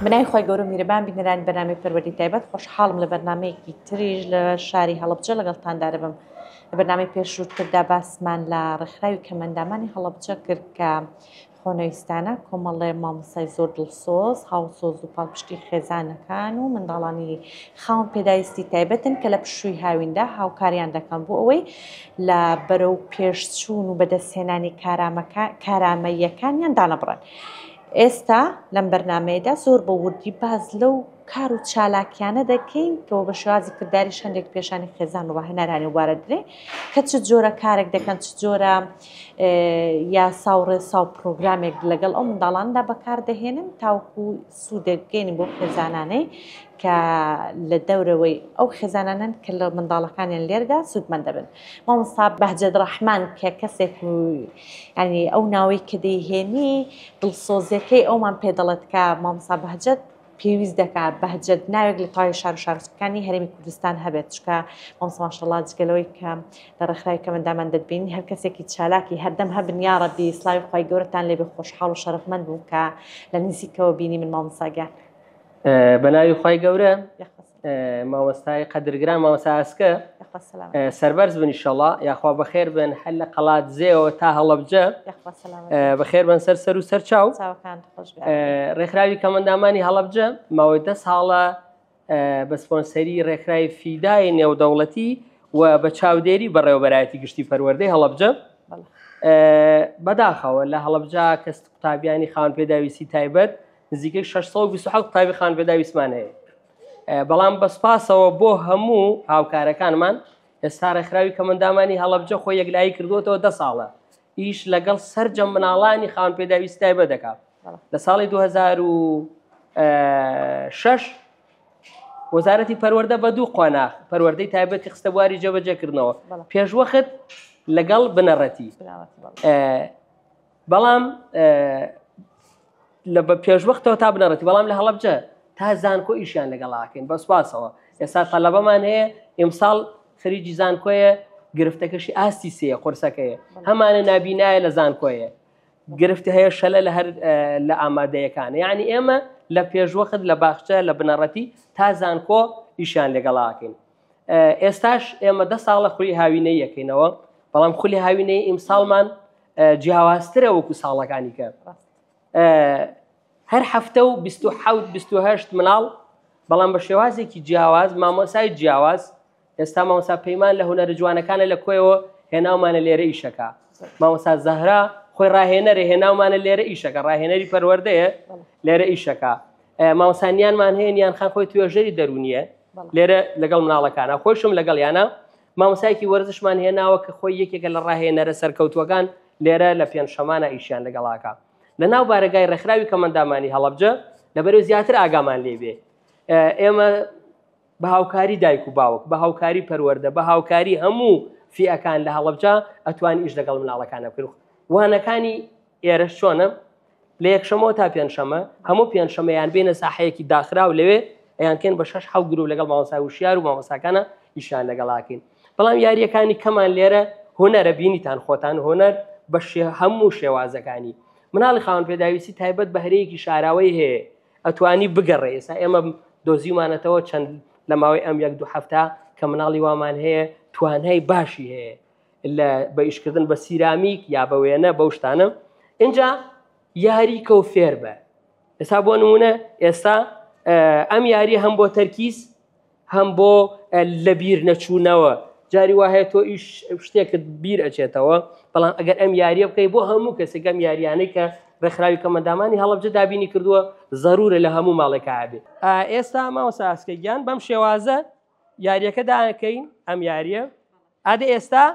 بەناوی خوای گەورە و میرەبان بینەرانی بەرنامەی پەروەردەی تایبەت خۆشحاڵم لە بەرنامەیەکی تریش لە شاری هەڵەبجە لەگەڵتاندا دەبم. لە بەرنامەی پێشووتردا باسمان لە ڕێکخراوی کەمئەندامانی هەڵەبجە کرد کە خۆنەویستانە کۆمەڵێ مامۆستای زۆر دڵسۆز، هاوسۆز و پاڵپشتی خێزانەکان و منداڵانی خاوەن پێداویستی تایبەتن کە لە پشووی هاویندا هاوکاریان دەکەن بۆ ئەوەی لە بەرەو پێشچوون و بەدەستهێنانی کارامەییەکانیان دانەبڕن. ئێستا لەم بەرنامەیەدا زۆر بە وردی باس لەو کار و چالاکیانە دەکەین کە بە شێوازی کرداریش هەندێک پێشانی خێزان و ڕاهێنەرانی وارە درێ کە چ جۆرە کارێک دەکەن چ جۆرە یاسا و ڕێسا و پرۆگرامێک لەگەڵ ئەو منداڵاندا بەکاردەهێنن تاوەکو سوودێک بگەینن بۆ خێزانانەی کە لە دەورەوەی ئەو خێزانانەن کە لە منداڵەکانیان لێردا سوودمەند دەبن. مامۆستا بەهجەت ڕەحمان کە کەسێک و ینی ئەو ناوەی کە دەیهێنی دڵسۆزیەکەی ئەومان پێ دەڵێت کە مامۆستا بەهجەت پێویست دەکات بەهجەت ناوێک لە تەواوی شار و شارۆچکەکانی هەرێمی کوردستان هەبێت چونکە مامۆستا ماشەڵڵا جگە لەوەی کە لە ڕێکخراوی کەمەندامان دەتبینین هەر کەسێکی چالاکی هەردەم هەبن یاڕەبی سڵاوی خوای گەورەتان لێبێ خۆشحاڵ و شەرەفمەند بووم کە لە نزیکەوە بینی من مامۆستا گیان. بە ناوی خوای گەورە مامۆستای قەدرگران مامۆستا ئاسکە سەربەرز بن ئیشەڵا یاخوا بەخێر بن هەر لە قەڵادزێەوە تا هەڵەبجە بەخێر بن سەر سەر و سەر چاو ڕێکخراوی کەمەندامانی هەڵەبجە ماوەی دە ساڵە بە سپۆنسەری ڕێکخراوی فیدای نێودەوڵەتی و بە چاودێری بەڕێوەبەرایەتی گشتی پەروەردەی هەڵەبجە بەداخەوە لە هەڵەبجە کەس قوتابیانی خاوەن پێداویستی تایبەت نزیکەی 627 قوتابی خاوەن پێداویستمان هەیە بەڵام بە سپاسەوە بۆ هەموو هاوکارەکانمان ئێستا ڕێکخراوی کەمەندامانی هەڵەبجە خۆی یەکلایی کردووەتەوە دە ساڵە ئیش لەگەڵ سەرجەم مناڵانی خاوەن پێداویستی تایبەت دەکات لە ساڵی 2006 وەزارەتی پەروەردە بە دوو قۆناغ پەروەردەی تایبەتی خستە بواری جێبەجێکردنەوە پێشوەخت لەگەڵ بنەڕەتی بەڵام لە بە پێشوەختەوە تا بنەڕەتی بەڵام لە هەڵەبجە تا زانکۆ ئیشیان لەگەڵاکەین بە سوپاسەوە ئێستا تەلەبەمان هەیە ئیمساڵ خەریکی زانکۆیە گرفتەکەشی ئاستی سێ قورسەکەیە هەمانە نابینایە لە زانکۆیە گرفت هەیە شەلە لە هەر لە ئامادەیەکان یعنی ئێمە لە پێشوەخت لە باخچە لە بنەڕەتی تا زانکۆ ئیشیان لەگەڵاکەین ئێستاش ئێمە دە ساڵە خولی هاوینەی یەکەینەوە بەڵام خولی هاوینەی ئیمساڵمان جیاوازترە وەکو ساڵەکانی کە هەر هەفتە و 27 مناڵ بەڵام بە شێوازێکی جیاواز مامۆسای جیاواز ئێستا مامۆسا پەیمان لە هونەرە جوانەکانە لە کۆیەوە هێناومانە لێرە ئیشەکە مامۆسا زەهرا خۆی ڕاهێنەرە هێناومانە لێرە ئیشەکە ڕاهێنەری پەروەردەیە لێرە ئیشەکە مامۆسا نیانمان هەیە نیان خان خۆی توێژەری دەرونیە لێرە لەگەڵ مناڵەکانە خۆشم لەگەڵ یانە مامۆسایەکی وەرزشمان هێناوە کە خۆی یەکێکە لە ڕاهێنەرە سەرکەوتووەکان لێرە لە پێنجشەمانە ئیشیان لەگەڵاکە لە ناو بارەگای ڕێکخراوی کەمەندامانی هەڵەبجە لەبەرەوە زیاتر ئاگامان لێبێ ئێمە بە هاوکاری دایک و باوک بە هاوکاری پەروەردە بە هاوکاری هەموو فیئەکان لە هەڵەبجە ئەتوانی ئیش لەگەڵ مناڵەکانە بکەن وانەکانی ئێرەش چۆنە لە یەکشەمەوە تا پێنجشەمە هەموو پێنجشەمەیان بێنە ساحەیەکی داخراو لەوێ ئەیانکەین بە شەش حەو گروپ لەگەڵ مامۆستا وشیار و مامۆستاکانە ئیشیان لەگەڵاکەین بەڵام یاریەکانی کەمان لێرە هونەرە بینیتان خۆتان هونەر بە هەموو شێوازەکانی مناڵی خاوەن پێداویستی تایبەت بەهرەیەکی شاراوەی هەیە ئەتوانی بگەڕێ ئێستا ئێمە دۆزیومانەتەوە چەند لە ماوەی ئەم یەک دوو هەفتە کە مناڵی وامان هەیە توانای باشی هەیە لە بە ئیشکردن بە سیرامیک یا بە وێنە بەو شتانە اینجا یاری کە و فێر بە ئێستا بۆ نمونە ئێستا ئەم یاری هەم بۆ تەرکیز هەم بۆ لەبیر نەچوونەوە جاری وا هەیە تۆ ئیش شتێکت بیر ئەچێتەوە بەڵام ئەگەر ئەم یاریە بکەی بۆ هەموو کەسێک ئەم یاریانەی کە ڕێکخراوی کەمەندامانی هەڵەبجە دابینی کردووە زەرورە لە هەموو ماڵێکا بێ ئێستا مامۆستا ئاسکە گیان بەم شێوازە یاریەکە داکەین ئەم یاریە ئادە ئێستا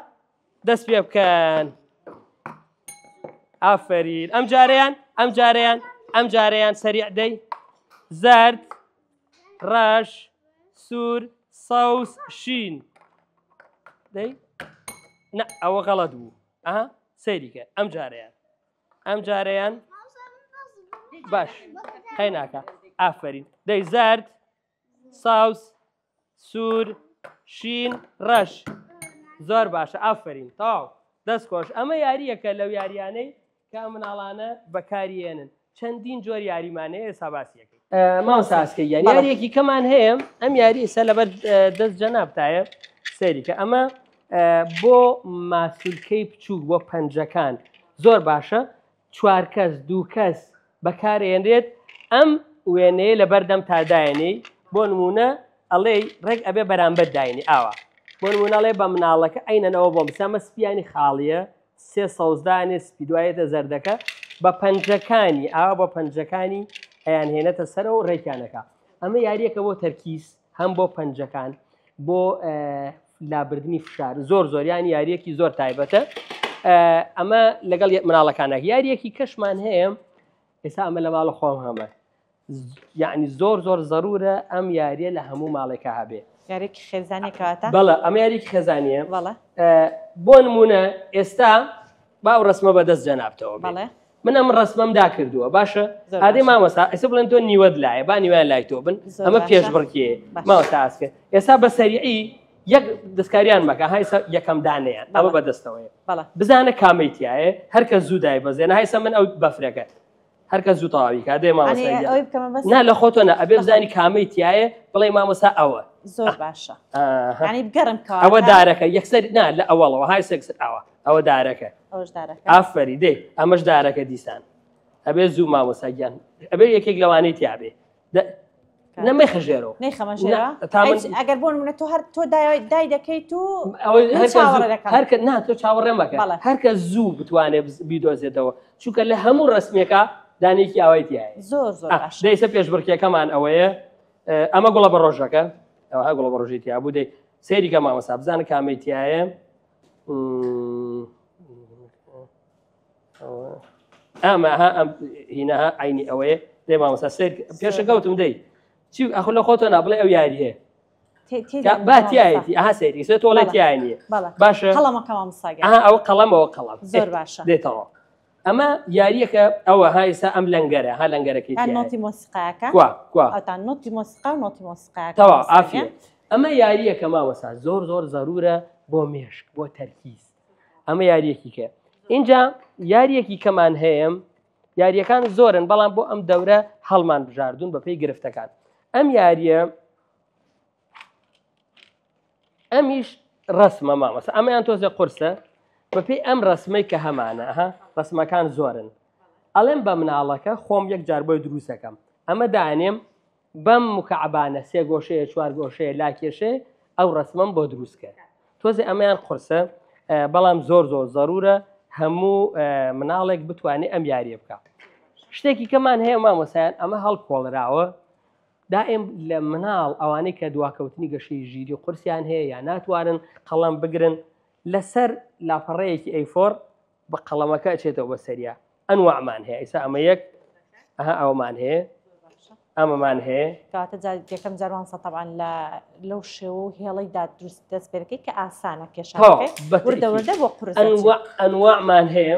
دەست پێ بکەن ئافرین ئەم جارەیان ئەم جارەیان ئەم جارەیان سەریع دەی زەرد ڕەش سوور سەوز شین دەی نە ئەوە غەڵەت بوو ئەها سەیریکە ئەم جارەیان ئەم جارەیان باش قەیناکە ئافرین دەی زەرد ساوس سوور شین ڕەش زۆر باشە ئافرین تەواو دەست خۆش ئەمە یاریەکە لەو یاریانەی کە ئەم مناڵانە بەکاریێنن چەندین جۆر یاریمانەیە ئێستا باسیەکەی. مامۆستا ئاسکە گیان یاریەکی کەمان هەیە ئەم یاری ئێستا لەبەر دەست جەنابتایە سەیریکە ئەمە بۆ ماسولکەی بچووک بۆ پەنجەکان زۆر باشە چوار کەس دوو کەس بەکارێنرێت ئەم وێنەیە لە بەردەم تادایەنەی بۆ نمونە ئەڵێ ڕێک ئەبێ بەرامبەر داینی ئاوا بۆ نمونەڵێ بە مناڵەکە ئەینەنەوە بۆ مسامە سپیانی خاڵیە سێ سەوزدانێ سپی دوایێتە زەردەکە بە پەنجەکانی ئاوا بە پەنجەکانی ئەیان هێنێتە سەرەوە و ڕێکیانەکە ئەمە یاریەکە بۆ تەرکیز هەم بۆ پەنجەکان بۆ لابردنی فشار زۆر زۆر یان یاریەکی زۆر تایبەتە ئەمە لەگەڵ مناڵەکانە یاریەکی کەشمان هەیە ئێستا ئەمە لە ماڵە خۆم هەمە یعنی زۆر زۆر زەرورە ئەم یاریە لە هەموو ماڵێکا هەبێ. یاریەکی خێزانیە کەواتە؟ بەڵێ ئەمە یاریەکی خێزانیە. بەڵێ. بۆ نمونە ئێستا با ئەو ڕسمە بەدەست جەنابتەوە بێ. بەڵێ. من ئەم ڕسمەم داکردووە باشە ئادێ مامۆستا ئێستا بڵێن تۆ نیوەت لایە با نیوان لای تۆ بن ئەمە پێشبڕکێ مامۆستا ئاسکە ئێستا بە سەریعی یەک دەستکاریان مەکە هایسە یەکەم دانەیان ئەوە بەدەستەوەیە بزانە کامەی تایە هەرکە زوو دای بەزێنە هایسە من ئەو بەفرەکە هەرکە زوو تەواوی کا دێ مامۆستا ئەوەی بکەمە بەس نا لە خۆتۆ نا ئەبێ بزانی کامەی تایە بڵێ مامۆستا ئەوە زۆر باشە ینی بگەڕم کە ئەوە دارەکە یەکسەر نا لە ئەوەڵەوە های سێکسەر ئەوە ئەوە دارەکە ئەوش دارەکە ئافەری دێ ئەمەش دارەکە دیسان ئەبێ زوو مامۆستا گیان ئەبێ یەکێک لەوانەی تیابێ نە مەیخە ژێرەوە. نەیخەمە ژێرەوە؟ تا من ئەگەر بۆ نمونە تۆ هەر تۆ دای دەکەیت و هەر کە نا تۆ چاوەڕێ مەکە هەر کە زوو بتوانێت بیدۆزێتەوە چونکە لە هەموو ڕسمێکە دانێکی ئاوای تایە زۆر زۆر باش دەیسە پێشبڕکێکەمان ئەوەیە ئەمە گوڵە بە ڕۆژەکە ئەوها گوڵە بە ڕۆژی تیا بوو دەی سەیری کە مامۆستا بزانە کامەی تایە ئەمە ها ئەم هینەها عینی ئەوەیە دەی مامۆستا سەیر پێشەکەوتم دەی چی ئەخۆ لە خۆتۆ نا بڵێ ئەو یاریە با تایەتی ئەها سەیری سێ تۆڵێ تایە نییە باشە قەڵەمەکە مامۆستا گیان. ئەها ئەوە قەڵەمەوە قەڵەم زۆر باشە دێتەوە ئەمە یاریەکە ئەوە ها ئێستا ئەم لەنگەرە ها لەنگەرەکەی تایە. نۆتی مۆسیقاکە کوا کوا ئەوتان نۆتی مۆسیقا و نۆتی مۆسیقاکە تەواو مامۆستا ئافیە گیان. ئەمە یاریەکە مامۆستا زۆر زۆر زەرورە بۆ مێشک بۆ تەرکیز ئەمە یاریەکی کە اینجا یاریەکی کەمان هەیە یاریەکان زۆرن بەڵام بۆ ئەم دەورە هەڵمان بژاردون بەپێی گرفتەکان ئەم یاریە ئەمیش ڕسمە مامەسە ئەمەیان تۆزێ قورسە بەپێی ئەم ڕسمەی کە هەمانە ها ڕسمەکان زۆرن ئەڵێم بە مناڵەکە خۆم یەک جار بۆی دروستەکەم ئەمە دانێم بەم مکعبانە سێ گۆشەیە چوار گۆشەیە لاکێشێ ئەو ڕسمەم بۆ دروست کرد تۆزێ ئەمەیان قورسە بەڵام زۆر زۆر زەرورە هەموو مناڵێک بتوانێت ئەم یاریە بکە شتێکی کەمان هەیە مامۆسایان ئەمە هەڵکۆڵراوە دائم لە مناڵ ئەوانەی کە دواکەوتنی گەشەی ژیری قورسیان هەیە یا ناتوانن قەڵەم بگرن لەسەر لاپەڕەیەکی A4 بە قەڵەمەکە ئەچێتەوە بە سەریا ئەنواعمان هەیە ئیسا ئەمە یەک ئەها ئەومان هەیە ئەمەمان هەیە کەواتە یەکەم جار مامۆستا تەبعەن لە لەو شێوە و هێڵەیدا دروست دەست پێ دەکەی کە ئاسانە کێشانەکەی وردە وردە بۆ قورس ئەنواع ئەنواعمان هەیە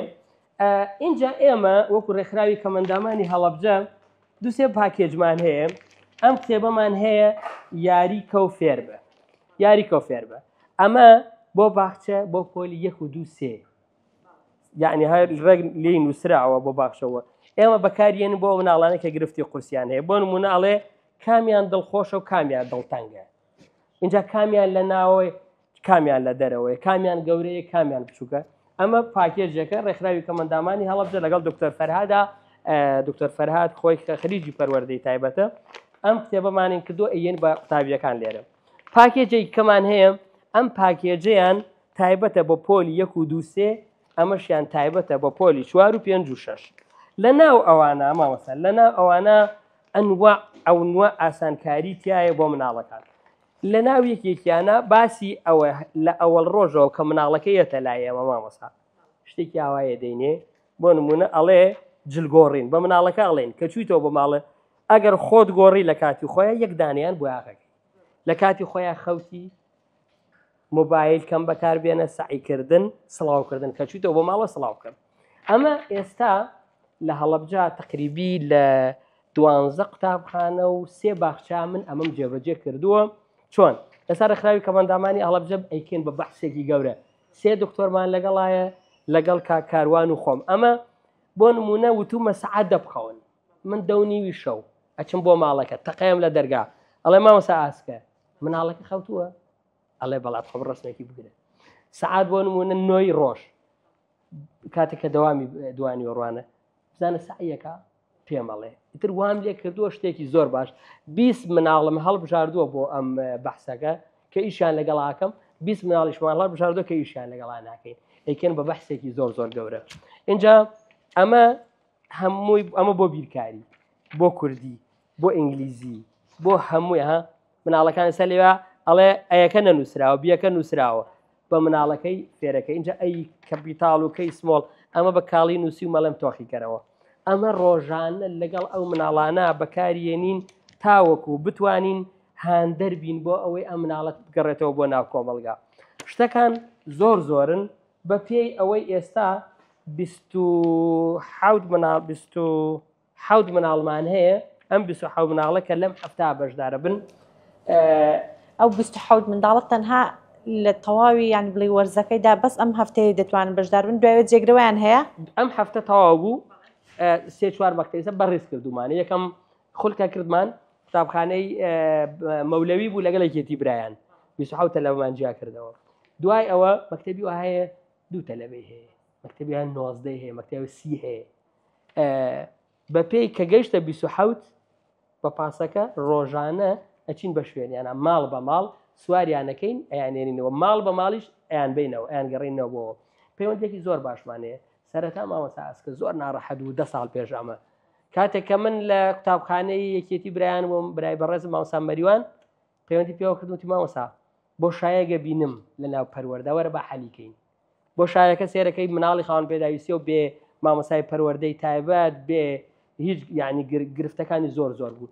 ئینجا ئێمە وەکو ڕێکخراوی کەمەندامانی هەڵەبجە دوسێ پاکێجمان هەیە ئەم کتێبەمان هەیە یاری کەو فێر بە یاری کەو فێر بە ئەمە بۆ باخچە بۆ پۆلی یەک و دوو سێ یعنی هەر ڕێک لێی نووسراوە بۆ باخچەوە ئێمە بەکاریێن بۆ مناڵانە کە گرفتی قورسیان هەیە بۆ نمونە ئەڵێ کامیان دڵخۆشە و کامیان دڵتەنگە اینجا کامیان لە ناوەی کامیان لە دەرەوەی کامیان گەورەیە کامیان بچووکە ئەمە پاکێجێکە ڕێکخراوی کەمەندامانی هەڵەبجە لەگەڵ دکتۆر فەرهادا دکتۆر فەرهاد خۆی کە خەریکی پەروەردەی تایبەتە ئەم کتێبەمانین کردو ئەیەن بە قوتابیەکان لێرە پاکێجێک کەمان هەیە ئەم پاکێجەیان تایبەتە بە پۆلی یەک و دوو سێ ئەمەشیان تایبەتە بە پۆلی چوار و پێنج و شەش لە ناو ئەوانە مامۆستا لە ناو ئەوانە ئەنوا ئەونوە ئاسانکاری تایە بۆ مناڵەکان لە ناو یەکێکیانە باسی ئەوە لە ئەوەڵ ڕۆژەوە کە مناڵەکە یەتە لای ئێمە مامۆستا شتێکی ئاوایە دەینێ بۆ نمونە ئەڵێ جلگۆڕین بە مناڵەکە ئەڵێن کە چویتەوە بۆ ماڵێ ئەگەر خۆت گۆڕی لە کاتی خۆیان یەک دانیان بۆیاغەکەی لە کاتی خۆیان خەوتی مۆبایل کەم بەکاربێنە سەعیکردن سڵاوکردن کە چویتەوە بۆ ماڵە سڵاو بکەن ئەمە ئێستا لە هەڵەبجە تقریبی لە دوانزە قوتابخانە و سێ باخچە من ئەمەم جێبەجێ کردووە چۆن ئێستا ڕێکخراوی کەمەندامانی هەڵەبجە ئەیکەین بە بەحسێکی گەورە سێ دکتۆرمان لەگەڵایە لەگەڵ کاک کاروان و خۆم ئەمە بۆ نمونە وتومە سەعات دە بخەون من دە و نیوی شەو. ئەچم بۆ ماڵەکە تەقەیەم لە دەرگا ئەڵێ مامۆستا ئاسکە مناڵەکە خەوتووە ئەڵێ بەڵات خۆ ڕسمێکی بگرە سەعات بۆ نمونە نۆی ڕۆژ کاتێک کە دەوامی دوانی ڕوانە بزانە سعیەکە پێمەڵێ ئیتر وام لێ کردووە شتێکی زۆر باش 20 مناڵم هەڵبژاردووە بۆ ئەم بەحسەکە کە ئیشیان لەگەڵاکەم 20 مناڵیشمان هەڵبژاردووە کە ئیشیان لەگەڵا ناکەین ئەیکەن بە بەحسێکی زۆر زۆر گەورە اینجا ئەمە هەمووی ئەمە بۆ بیرکاری بۆ کوردی بۆ ئینگلیزی بۆ هەمووی ها مناڵەکان سەر لێوە ئەڵێ ئەیەکە نەنووسراوە بیەکە نووسراوە بە مناڵەکەی فێرەکە اینجا A capital و K small ئەمە بە کاڵی نووسی و مەڵێم تۆخی کەرەوە ئەمە ڕۆژانە لەگەڵ ئەو مناڵانە بەکاریێنین تاوەکو بتوانین هاندەر بین بۆ ئەوەی ئەم مناڵەت بگەڕێتەوە بۆ ناو کۆمەڵگا شتەکان زۆر زۆرن بە پێی ئەوەی ئێستا 27 مناڵ 27 مناڵمان هەیە ئەم 27 مناڵە کە لەم هەفتا بەشدارە بن. ئەو 27 منداڵە تەنها لە تەواوی یان بڵێ وەرزەکەیدا بەس ئەم هەفتەیە دەتوانن بەشدار بن دوایێ جێگرەوەیان هەیە؟ ئەم هەفتە تەواو بوو سێ چوار مەکتەیسە بەڕێز کردومانە یەکەم خولکە کردمان قوتابخانەی مەولەوی بوو لەگەڵ یەکێتی برایان 27 تەلەبەمان جیا کردەوە دوای ئەوە مەکتەبی وا هەیە دوو تەلەبەی هەیە مەکتەبیان 19 هەیە مەکتەبی سی هەیە بە پێی کە گەیشتە 27 بە پاسەکە ڕۆژانە ئەچین بە شوێنیانە ماڵ بە ماڵ سواریانەکەین ئەیانێنینەوە ماڵ بە ماڵیش ئەیان بینەوە ئەیان گەڕینەوە بۆ پەیوەندێکی زۆر باشمان هەیە سەرەتا مامۆستا ئاسکە زۆر ناڕەحەت بوو دە ساڵ پێش ئەمە کاتێک کە من لە قوتابخانەی یەکێتی برایان بووم برای بەڕێزم مامۆستا مەریوان پەیوەندی پێوە کردم وتی مامۆستا بۆ شایەگە بینم لە ناو پەروەردە وەرە با حەلی کەین بۆ شایەکە سێرەکەی مناڵی خاوەن پێداویستیە و بێ مامۆسای پەروەردەی تایبەت بێ هیچ یعنی گرفتەکانی زۆر زۆر بوو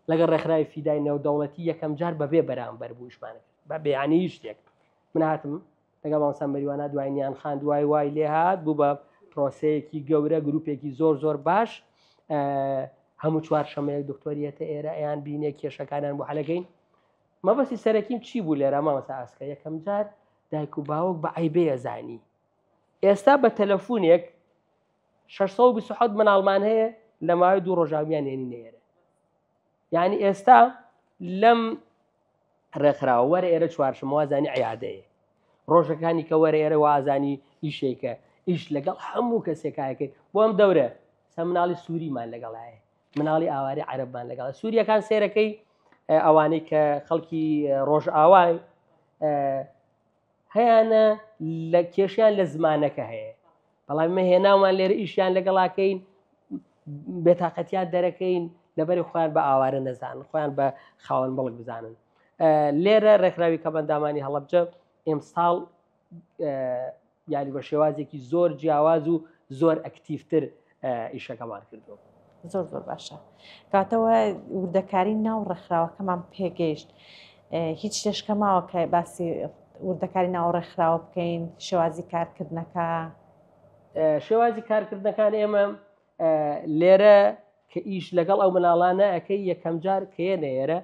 لەگەڵ ڕێکخراوی فیدای نێودەوڵەتی یەکەم جار بەبێ بەرامبەر بوو ئیشمانە بە بێیانی هیچ شتێک من هاتم لەگەڵ مامۆستا مەریوانا دوای نیان خان دوای وای لێهات بوو بە پرۆسەیەکی گەورە گروپێکی زۆر زۆر باش هەموو چوارشەمەیەک دکتۆریەتە ئێرە ئەیان بینێ کێشەکانیان بۆ حەلەکەین مەبەستی سەرەکیم چی بوو لێرە مامۆستا ئاسکە یەکەم جار دایک و باوک بە عیبەیە زانی ئێستا بە تەلەفونێک 627 مناڵمان هەیە لە ماوەی دوو ڕۆژاویان هێنی نێرە یعنی ئێستا لەم ڕێکخراوە وەرە ئێرە چوارشەممە وازانی عیادەیە ڕۆژەکانی کە وەرە ئێرە وازانی ئیشێکە ئیش لەگەڵ هەموو کەسێکایەکەی بۆ ئەم دەورە سە مناڵی سووریمان لەگەڵایە مناڵی ئاواری عەرەبمان لەگەڵ سووریەکان سێرەکەی ئەوانەی کە خەڵکی ڕۆژئاوای هەیانە لە کێشیان لە زمانەکە هەیە بەڵام مە هێناومان لێرە ئیشیان لەگەڵاکەین بێتاقەتیان دەرەکەین لەبەری خۆیان بە ئاوارە نەزانن خۆیان بە خاوەن مڵک بزانن لێرە ڕێکخراوی کەمەندامانی هەڵەبجە ئێمساڵ یاری بە شێوازێکی زۆر جیاواز و زۆر ئەکتیفتر ئیشەکەمان کردو. زۆر زۆر باشە کاتەوە وردەکاری ناو ڕێکخراوەکەمان پێگەیشت هیچ شتێشکە ماوە کە باسی وردەکاری ناو ڕێکخراوە بکەین شێوازی کارکردنەکە شێوازی کارکردنەکان ئێمە لێرە کە ئیش لەگەڵ ئەو مناڵانە ئەەکەی یەکەم جار کەیەنە ئێرە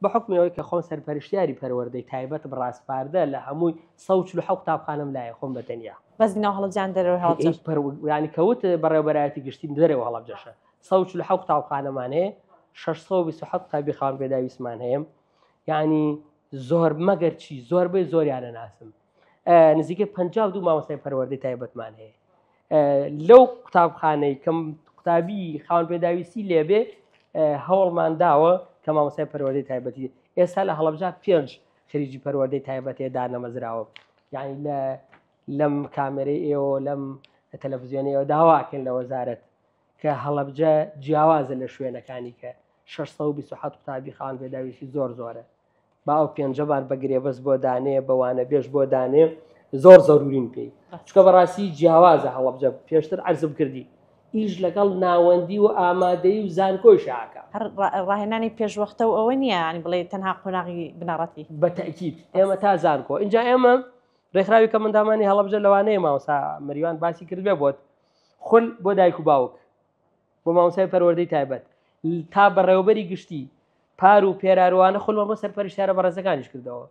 بە حوکمی ئەوەی کە خۆم سەرپەرشتیاری پەروەردەی تایبەتم ڕاسپاردە لە هەمووی 147 قوتابخانەم لایە خۆم بە تەنیا. بەس ناو هەڵەبجە یان دەرەوەی هەڵەبجەش؟ یانی کەوت بەڕێوەبەرایەتی گشتی دەرەوە هەڵەبجەشە 147 قوتابخانەمان هەیە 627 قوتابی خاوەن پێداویستمان هەیە یعنی زۆر مەگەر چی زۆربەی زۆریانە ناسم نزیکەی 52 مامۆستای پەروەردەی تایبەتمان هەیە لەو قوتابخانەی کەم قوتابی خاوەن پێداویستی لێبێ هەوڵمان داوە کە مامۆستای پەروەردەی تایبەتی ئێستا لە هەڵەبجە پێنج خەریکی پەروەردەی تایبەتێ دانەمەزراوە یعنی لە لەم کامێرەی ئێوە لەم تەلەڤزیۆنەوە داواکەن لە وەزارەت کە هەڵەبجە جیاوازە لە شوێنەکانی کە 627 قوتابی خاوەن پێداویستی زۆر زۆرە با ئەو پێنجەمان بە گرێبەست بۆ دانێ بە وانەبێژ بۆ دانێ زۆر زەرورین پێی چکە بەڕاستی جیاوازە هەڵەبجە پێشتر عەرزم کردی ئیش لەگەڵ ناوەندی و ئامادەی و زانکۆی شاکە ڕاهێنانی پێشوەختە و ئەوە نییە ینی بڵێ تەنها قۆناغی بنەڕەتی بە تەکیید ئێمە تا زانکۆ اینجا ئێمە ڕێکخراوی کە مندامانی هەڵەبجە لەوانەیە ماوسا مریوان باسی کردبێ بۆت خول بۆ دایک و باوک بۆ مامۆستای پەروەردەی تایبەت تا بەڕێوەبەری گشتی پار و پێراروانە خولمە بۆ سەرپەرشتیارە بەڕێزەکانیش کردەوە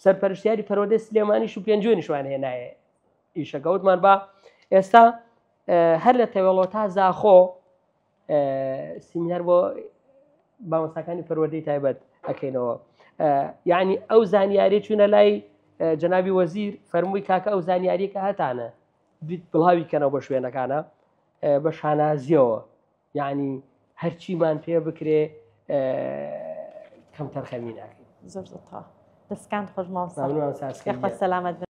سەرپەرشتیاری پەروەردەی سلێمانیش و پێنجوێنیشمان هێنایە ئیشەکە وتمان با ئێستا هەر لە تەوێڵۆ تا زاخۆ سیمینار بۆ مامۆستاکانی پەروەردەی تایبەت ئەکەینەوە یعنی ئەو زانیاری چوونە لای جەنابی وەزیر فەرمووی کاکە ئەو زانیاری کە هەتانە بڵاوی کەنەوە بە شوێنەکانە بە شانازیەوە یعنی هەرچیمان پێ بکرێ کەم تەرخەمی ناکەین زۆر زۆر دەستکان خۆش مامۆستا سەلامەت.